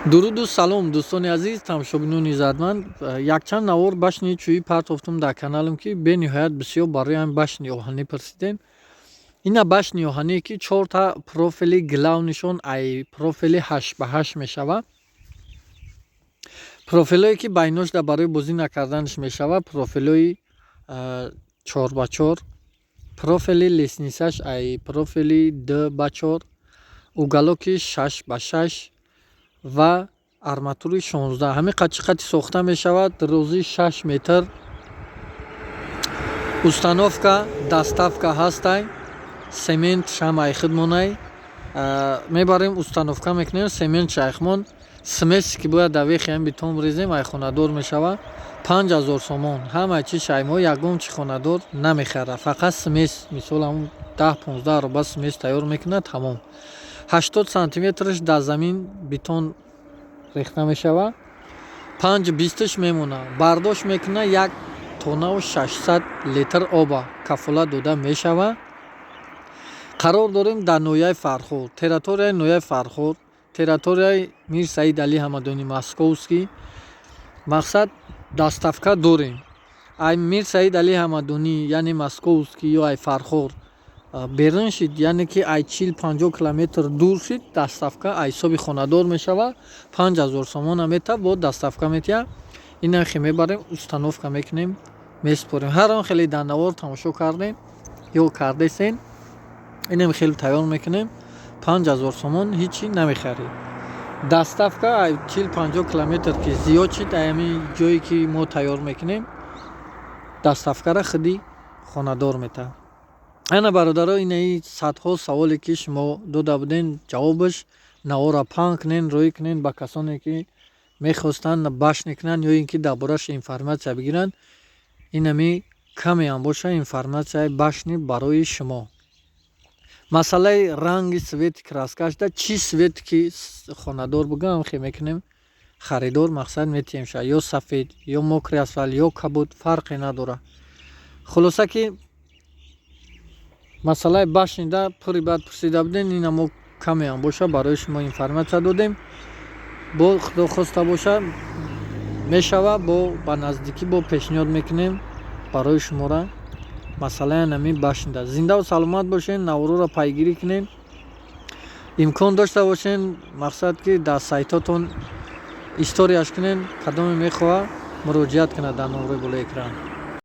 Дуруду салом, дӯстони азиз, тамошобинони иззатманд. Якчанд навор башни чӯӣ партофтум дар каналам, ки бениҳоят бисёр барои ҳам башни оҳанӣ пурсидем. Ина башни оҳание, ки чорта профили главный шон ай профили 8 ба 8 мешавад. Профилое, ки байношда барои бозӣ накарданаш мешавад, профилои 4 ба 4, профили лестница ш ай профили 2 ба 4, уголок и 6 ба 6 ва арматури 16. Ҳамин қад чӣ қадри сохта мешавад, рӯзи 6 метр. Установка, доставка ҳастай. Цемент шам айхидмонай мебарем, установка мекунем. Цемент шайхмон, смесь, ки бояд дар вехи ҳам бетон резем, айхонадор мешавад. 5000 сомон ҳамаи чи шаймо, ягон чи хонадор намехарад, фақат смесь. Мисол, ҳамн 10-15 роба смесь тайёр мекунад, тамом. 80 сантиметраш дар замин бетон рехта мешавад, панҷ бисташ мемонад. Бардошт мекунад 1 тоннаву 600 литр оба, кафолат дода мешавад. Қарор дорем дар ноҳияи Фархор, территорияи ноҳияи Фархор, территорияи Мир Саид Али Ҳамадони Московский. Мақсад, доставка дорем. Ай Мир Саид Али Ҳамадонӣ, яъне Московский, ё ай Фархор берун шид, яъне ки ай 40-50 километр дур шид, доставка ай ҳисоби хонадор мешавад. 5000 сомона мета, бо доставка метиҳад. Инахе мебарем, установка мекунем, месупорем. Ҳар он хеле дар навор тамошо кардем ё кардесен, инам хеле тайёр мекунем. 5000 сомон ҳичи намехаред. Доставка ай 40-50 километр ки зиёд шид ай ҳамин ҷое, ки мо тайёр мекунем, доставка ра худи хонадор метаҳад. Ана, бародаро, инаи садҳо саволе, ки шумо дода буден, ҷавобаш. Навора паҳн кунен, рӯй кунен ба касоне, ки мехостанд башни кунанд ё ин ки дар борааш информация бигиранд. Инами камеам боша информация и башни барои шумо. Масъалаи ранги, цвет и краска шда, чӣ цвет е ки хонадор бугам, хе мекунем. Харидор, мақсад, метиҳем ша, ё сафед, ё мокрый асфальт, ё кабуд, фарқе надорад. Хулоса, ки масъалаи башни да пури баъд пурсида будем, ина мо камеам боша барои шумо информация додем. Бо Худо хоста боша, мешава, бо ба наздикӣ бо пешниҳод мекунем барои шумора масъалаи нами башни да. Зиндаву саломат бошен, наворҳоро пайгирӣ кунед. Имкон дошта бошен, мақсад, ки дар сайтотон история ш кунен. Кадоме мехоҳад, муроҷиат кунад дар номерои болои экран.